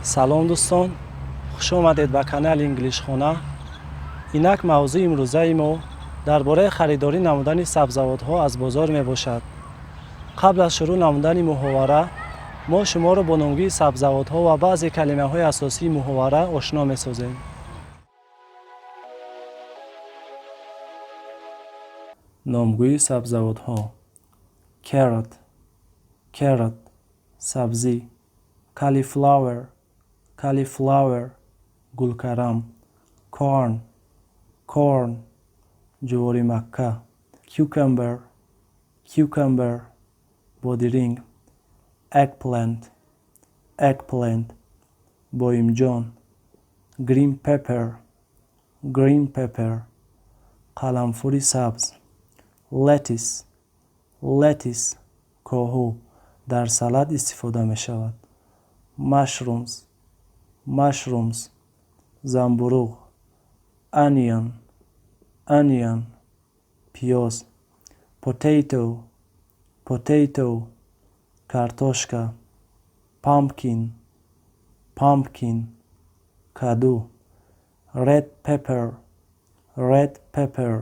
Салом, дӯстон, хуш омадед ба канали Инглишхона. Инак мавзӯи имрӯзаи мо дар бораи харидорӣ намудани сабзавотҳо аз бозор мебошад. Қабл аз шурӯъ намудани муҳовара мо шуморо бо номгӯи сабзавотҳо ва баъзе калимаҳои асосии муҳовара ошно месозем. Номгӯи сабзавотҳо: carrot, carrot, сабзӣ; cauliflower, cauliflower, гулкарам; corn, corn, ҷуворимакка; cucumber, cucumber, бодиринг; eggplant, eggplant, боимҷон; green pepper, green pepper, қаламфури сабз; lettuce, lettuce, коҳу, дар салат истифода мешавад; mushrooms, mushrooms, замбуруғ; onion, onion, пиёз; potato, potato, картошка; pumpkin, pumpkin, каду; red pepper, red pepper,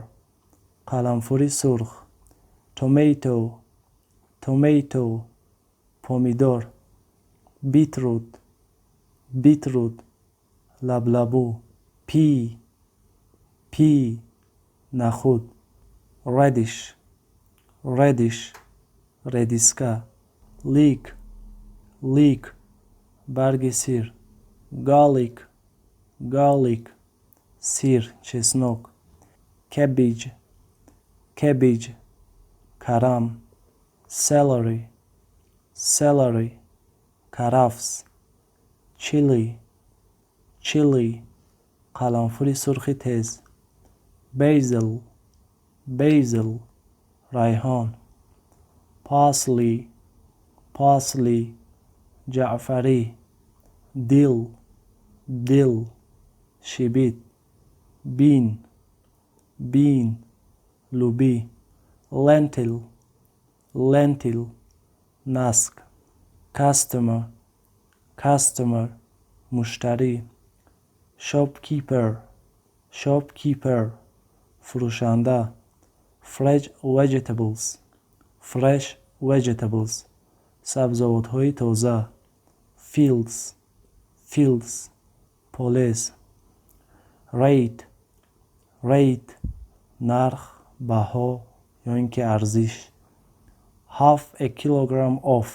қаламфури сурх; tomato, tomato, помидор; beetroot, beetroot, лаблабу; pea, pea, нахуд; radish, radish, редиска; leek, leek, барги сир; garlic, garlic, сир, чеснок; cabbage, cabbage, карам; celery, celery, карафс; chili, chili, қаламфури сурхи тез; basil, basil, райҳон; parsley, parsley, ҷаъфарӣ; dill, dill, шибит; bean, bean, лӯбӣ; lentil, lentil, наск; customer, customer, муштарӣ; shopkeeper, shopkeeper, фурӯшанда; fresh vegetables, fresh vegetables, сабзавотҳои тоза; fields, fields, полез; rate, rate, нарх, баҳо ё ин ки арзиш; half a kilogram of,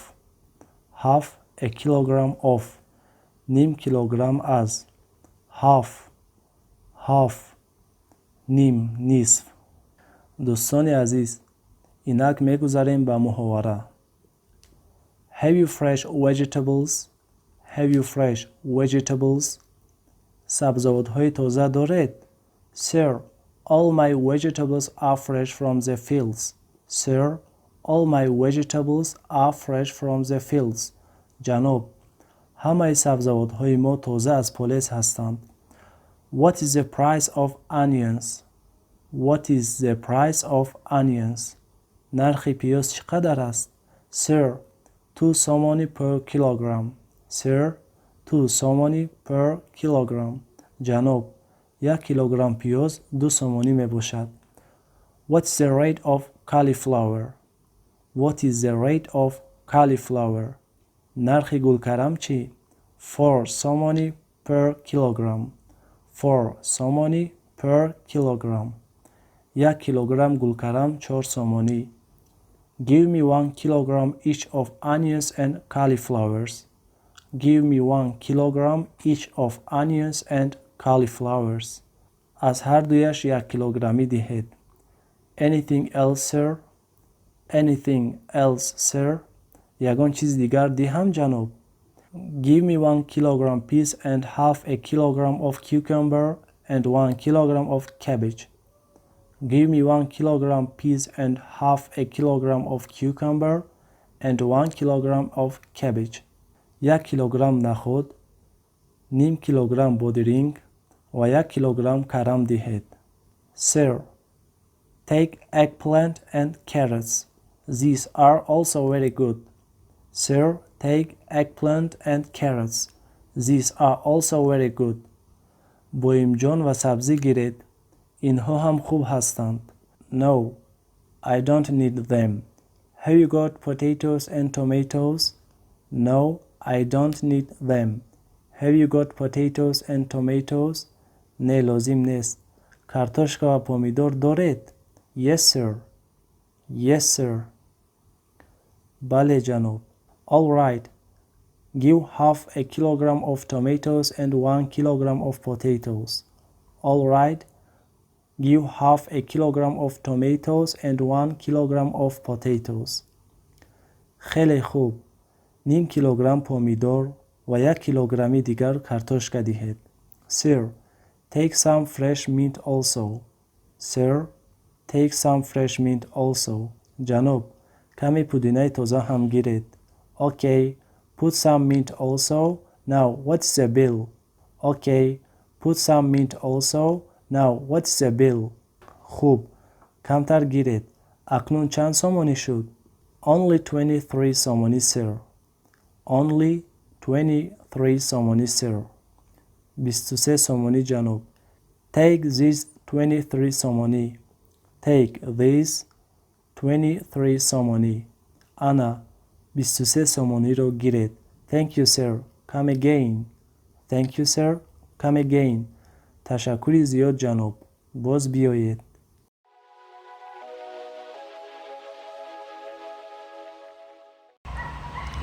half a kilogram of, ним килограмм аз; half, half, ним, нисф. Дӯстони азиз, инак мегузарем ба муҳовара. Have you fresh vegetables? Have you fresh vegetables? Сабзавотҳои тоза доред? Sir, all my vegetables are fresh from the fields. Sir, all my vegetables are fresh from the fields. Ҷаноб, ҳамаи сабзавотҳои мо тоза аз полез ҳастанд. What is the price of onions? What is the price of onions? Нархи пиёз чӣ қадар аст? Sir, 2 somoni per kilogram. Sir, 2 somoni per kilogram. Ҷаноб, 1 килограмм пиёз 2 сомонӣ мебошад. What is the rate of cauliflower? What is the rate of cauliflower? Нархи гулкарам чӣ? 4 somoni per kilogram. 4 somoni per kilogram. 1 килограмм гулкарам 4 сомонӣ. Give me 1 kilogram each of onions and cauliflowers. Give me 1 kilogram each of onions and cauliflowers. Аз ҳар дуяш 1 килограммӣ диҳед. Anything else, sir? Anything else, sir? Ягон чизи дигар диҳам, ҷаноб? Give me 1 kilogram peas and half a kilogram of cucumber and 1 kilogram of cabbage. Give me 1 kilogram peas and half a kilogram of cucumber and 1 kilogram of cabbage. 1 килограмм нахӯд, ним килограмм бодиринг ва 1 килограмм карам диҳед. Sir, take eggplant and carrots. These are also very good. Sir, take eggplant and carrots. These are also very good. Боимҷон ва сабзӣ гиред. Инҳо ҳам хуб ҳастанд. No, I don't need them. Have you got potatoes and tomatoes? No, I don't need them. Have you got potatoes and tomatoes? Не, лозим нест. Картошка ва помидор доред? Yes, sir. Yes, sir. Бале, ҷаноб. All right. Give half a kilogram of tomatoes and 1 kilogram of potatoes. All right. Give half a kilogram of tomatoes and 1 kilogram of potatoes. Хеле хуб. Ним килограмм помидор ва як килограмми дигар картошка диҳед. Sir, take some fresh mint also. Sir, take some fresh mint also. Ҷаноб, каме пудинаи тоза ҳам гиред. Okay, put some mint also. Now, what's the bill? Okay, put some mint also. Now, what's the bill? Хуб, камтар гиред. Акнун чанд сомонӣ шуд? Only 23 somoni, sir. Only 23 somoni, sir. 23 сомонӣ, ҷаноб. Take this 23 somoni. Take this 23 somoni. Ана, 23 сомониро гиред. Thank you, sir. Come again. Thank you, sir. Come again. Ташаккури зиёд, ҷаноб. Боз биёед.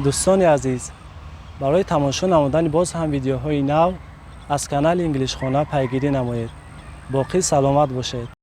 Дӯстони азиз, барои тамошо намудани боз ҳам видеоҳои нав аз канали Инглишхона пайгирӣ намоед. Боқӣ саломат бошед.